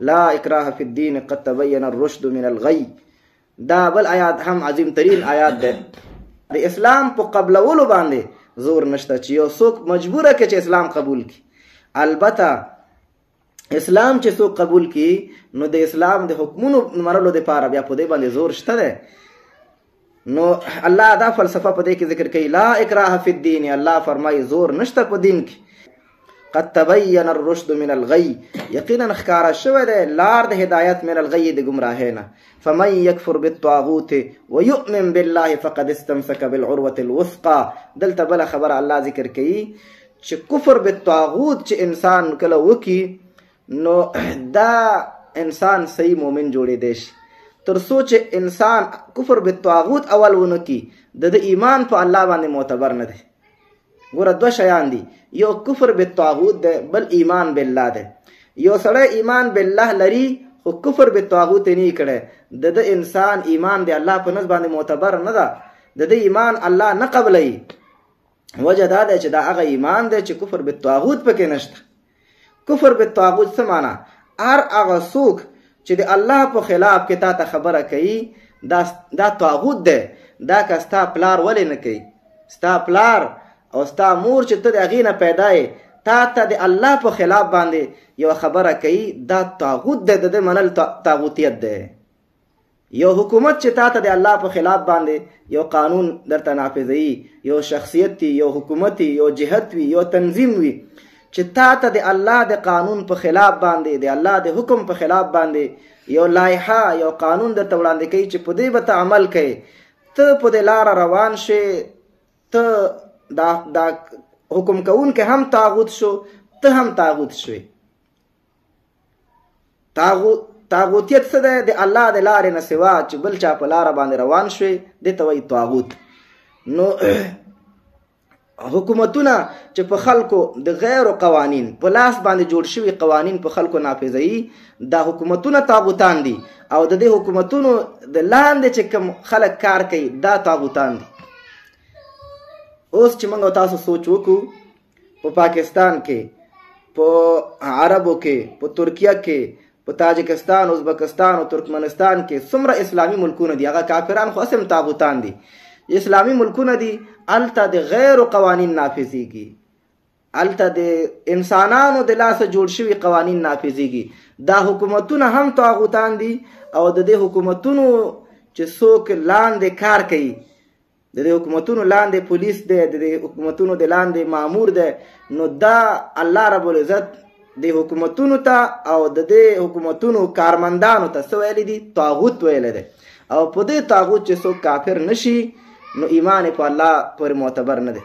لا اکراه فی الدین قد تبین الرشد من الغی. دا بل آیات هم عظیم ترین آیات دی. د اسلام په قبلولو باندې زور نشته چې یو څوک مجبوره کړي چې اسلام قبول کړي. البته اسلام چې څوک قبول کړي نو د اسلام د حکمونو منلو دپاره بیا په دې باندې زور شته دی. نو الله دا فلسفه په دې کې ذکر کوي، لا اکراه فی الدین. الله فرمایي زور نشته په دین کې. قد تبین الرشد من الغی، یقینا ښکاره شوی دی لار د هدایت من الغی د ګمراهۍ نه. فمن یکفر بالطاغوت ویؤمن بالله فقد استمسک بالعروة الوثقى. دلته بله خبره الله ذکر کوي چې کفر بالطاغوت چې انسان کله وکي نو دا انسان صحیح مؤمن جوړېدی شي. تر څو چې انسان کفر بالطاغوت اول ونه کړي د ده ایمان په الله باندې معتبر نه دی. ګوره دوه شیان دي، یو کفر بالطاغوت دی، بل ایمان بالله دی. یو سړی ایمان بالله لري خو کفر بالطاغوت یې نه کړی، د ده انسان ایمان دی الله په نزد باندې معتبر نه ده، د ده ایمان الله نه قبلوي. وجه دا ده چې دا هغه ایمان دی چې کفر بالطاغوت پکې نشته. کفر بالطاغوت څه معنا؟ هر هغه څوک چې د الله په خلاف کې تا ته خبره کوي دا طاغوت دی. دا که ستا پلار ولې نه کوي، ستا پلار او ستا مور چې ته د هغې نه پیدا یې تا ته د الله په خلاف باندې یوه خبره کوي، دا طاغوت دی، د ده منل طاغوتیت دی. یو حکومت چې تا ته د الله په خلاف باندې یو قانون درته نافذوي، یو شخصیت وي، یو حکومت وي، یو جهت وي، یو تنظیم وي، چې تا ته د الله د قانون په خلاف باندې، د الله د حکم په خلاف باندې یو لایحه، یو قانون درته وړاندې کوي چې په دې به ته عمل کوې، ته په دې لاره روان شې، ته دا حکم کوونکی هم طاغوت شو، ته هم طاغوت شوې. طاغوتیت څه دی؟ د الله د لارې نه سوا چې بل چا په لاره باندې روان شوې دې ته وایي طاغوت. نو حکومتونه چې په خلکو د غیرو قوانین په لاس باندې جوړ شوي قوانین په خلکو نافذوي، دا حکومتونه طاغوتان دي، او د دې حکومتونو د لاندې چې کوم خلک کار کوي دا طاغوتان دي. اوس چې موږ تاسو سوچ وکړو، په پاکستان کې، په عربو کې، په ترکیه کې، په تاجکستان، ازبکستان او ترکمنستان کې څومره اسلامي ملکونه دي، هغه کافران خو هسې هم طاغوتان دي. اسلامي ملکونه دي، هلته د غیرو قوانین نافذیږي، هلته د انسانانو د لاسه جوړ شوي قوانین نافذیږي. دا حکومتونه هم طاغوتان دي، او د دې حکومتونو چې څوک لاندې کار کوي، د دې حکومتونو لاندې پولیس دی، د دې حکومتونو د لاندې مامور دی، نو دا الله رب العزت د حکومتونو ته او د دې حکومتونو کارمندانو ته څه ویلی دي؟ طاغوت ویلی دی. او په دې طاغوت چې څوک کافر نشي نو ایمان په الله پورې معتبر نه دی.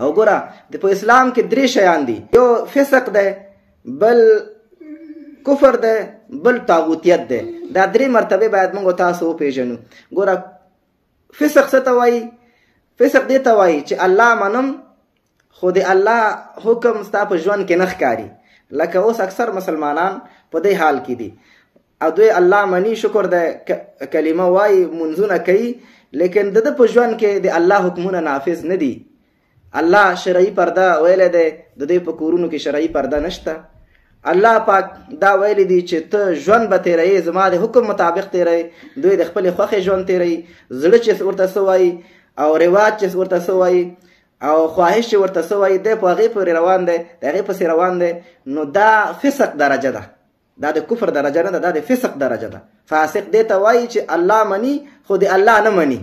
او ګوره د په اسلام کې درې شیان دي، یو فسق دی، بل کفر دی، بل طاغوتیت دی. دا درې مرتبې باید موږ تاسو وپېژنو. ګوره فسق څه ته وایي؟ فسق دې ته وایي چې الله منم خو د الله حکم ستا په ژوند کې نه ښکاري. لکه اوس اکثر مسلمانان په دې حال کې دي، او دوی الله مني، شکر دی، کلمه وایي، منځونه کوي، لیکن د ده په ژوند کې د الله حکمونه نافذ نه دي. الله شرعي پرده ویلی دی، د دوی په کورونو کې شرعي پرده نشته. الله پاک دا ویلی دی چې ته ژوند به تېروې، زما د حکم مطابق تېروې. دوی د خپلې خوښې ژوند تېروي، زړه چې ورته څه وایي او رواج چې ورته څه وایي او خواهش چې ورته څه وایي، دی په هغې پورې روان دی، د هغې پسې روان دی. نو دا فسق درجه ده، دا د کفر درجه نه ده، دا د فسق درجه ده. فاسق دې ته وایي چې الله مني خو د الله نه مني،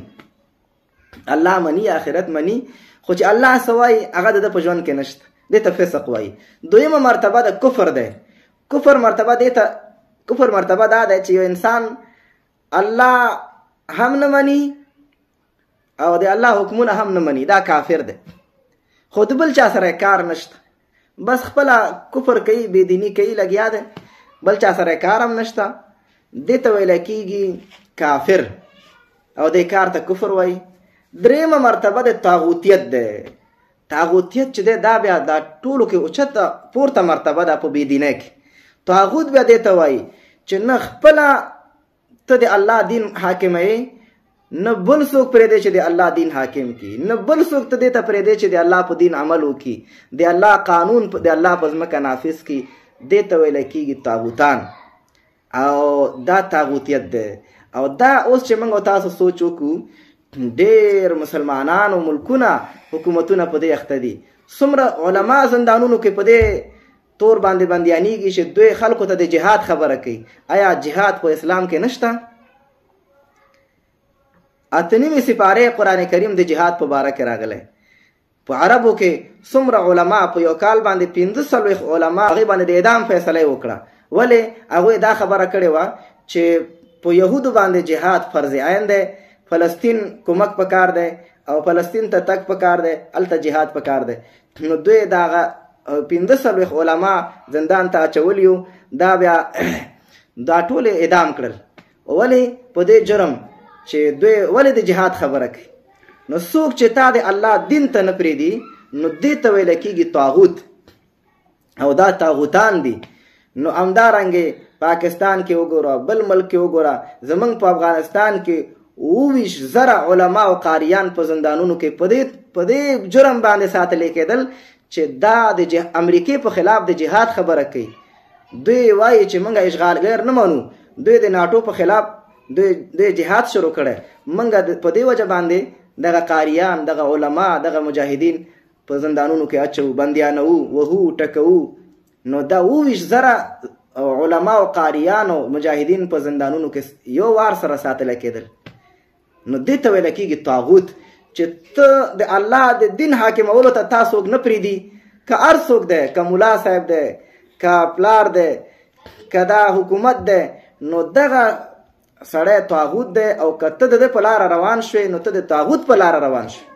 الله مني، آخرت مني، خو چې الله څه وایي هغه د ده په ژوند کې نشته، دې ته فسق وایي. دویمه مرتبه د کفر دی. کفر مرتبه دې ته، کفر مرتبه دا ده چې یو انسان الله هم نه مني او د الله حکمونه هم نه مني، دا کافر دی، خو د بل چا سره کار نشته، بس خپله کفر کوي، بېدیني کوي، لګیا دی، بل چا سره کار هم نشته، دې ته ویل کېږي کافر، او دې کار ته کفر وایي. درېیمه مرتبه د طاغوتیت دی. طاغوتیت چې دی دا بیا دا ټولو کې اوچته پورته مرتبه ده په بېدینۍ کې. طاغوت بیا دې ته وایي چې نه خپله ته د الله دین حاکمه یې، نه بل څوک پرېږدې چې د الله دین حاکم کړي، نه بل څوک ته دې ته پرېږدې چې د الله په دین عمل وکړي، د الله قانون د الله په ځمکه نافذ کړي. دې ته ویل کېږي طاغوتان، او دا طاغوتیت دی. او دا اوس چې موږ تاسو سوچ وکړو، ډېر مسلمانانو ملکونه حکومتونه په دې اخته دي. څومره علما زندانونو کې په دې تور باندې بندیانېږي چې دوی خلکو ته د جهاد خبره کوي. آیا جهاد په اسلام کې نشته؟ 8.5 سپارې قرآن کریم د جهاد په باره کې راغلی. په عربو کې څومره علما په یو کال باندې 45 علما هغې باندې د اعدام فیصله یې وکړه. ولې؟ هغوی دا خبره کړې وه چې په یهودو باندې جهاد فرض عین دی، فلسطین کمک پکار دی او فلسطین ته تګ پکار دی، هلته جهاد پکار دی. نو دوی دغه 45 علما زندان ته اچولي، دا بیا دا ټول اعدام کړل. ولې؟ په دې جرم چې دوی ولې د جهاد خبره کوي. نو څوک چې تا د الله دین ته نه پرېږدي، نو دې ته ویل کېږي طاغوت، او دا طاغوتان دي. نو همدارنګې پاکستان کې وګوره، بل ملک کې وګوره، زمونږ په افغانستان کې 27,000 علما او قاریان په زندانونو کې په دې جرم باندې ساتلی کېدل چې دا د امریکې په خلاف د جهاد خبره کوي. دوی وایي چې موږ اشغالګر نه منو، دوی د ناټو په خلاف دوی جهاد شروع کړی. موږ په دې وجه باندې دغه قاریان، دغه علما، دغه مجاهدین په زندانونو کې اچو، بندیانوو، وهو، ټکوو. نو دا 27,000 علما او قاریان او مجاهدین په زندانونو کې یو وار سره ساتل کېدل. نو دې ته ویل کېږي طاغوت، چې ته د الله د دین حاکمولو ته تا څوک نه پرېږدي، که هر څوک دی، که ملا صاحب دی، که پلار دی، که دا حکومت دی، نو دغه سړی طاغوت دی. او که ته د ده په لاره روان شوې، نو ته د طاغوت په لاره روان شوې.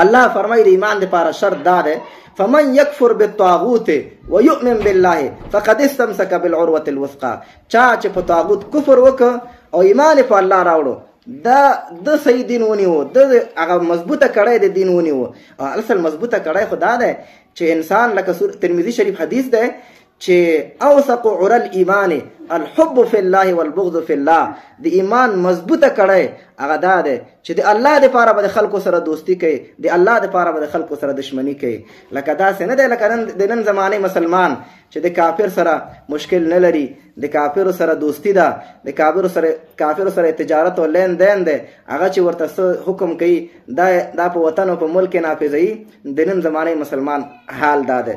الله فرمایي د ایمان دپاره شرط دا دی، فمن یکفر بالطاغوت ویؤمن بالله فقد استمسک بالعروة الوثقى. چا چې په طاغوت کفر وکړ او ایمان یې په الله راوړو، دا د صحیح دین ونیو، د هغه مضبوطه کړی د دین ونیو. او اصل مضبوطه کړی خو دا دی چې انسان، لکه ترمذي شریف حدیث دی چې اوثق عرى الايمان الحب في الله والبغض في الله. د ایمان مضبوطه کړی هغه دا دی چې د الله دپاره به د خلکو سره دوستي کوي، د الله دپاره به د خلکو سره دښمني کوي. لکه داسې نه دی لکه د نن زمانې مسلمان چې د کافر سره مشکل نه لري، د کافرو سره دوستي ده، د کافرو سره تجارت او لین دین دی، هغه چې ورته څه حکم کوي دا په وطن او په ملک کې نافذوي. د نن زمانې مسلمان حال دا دی.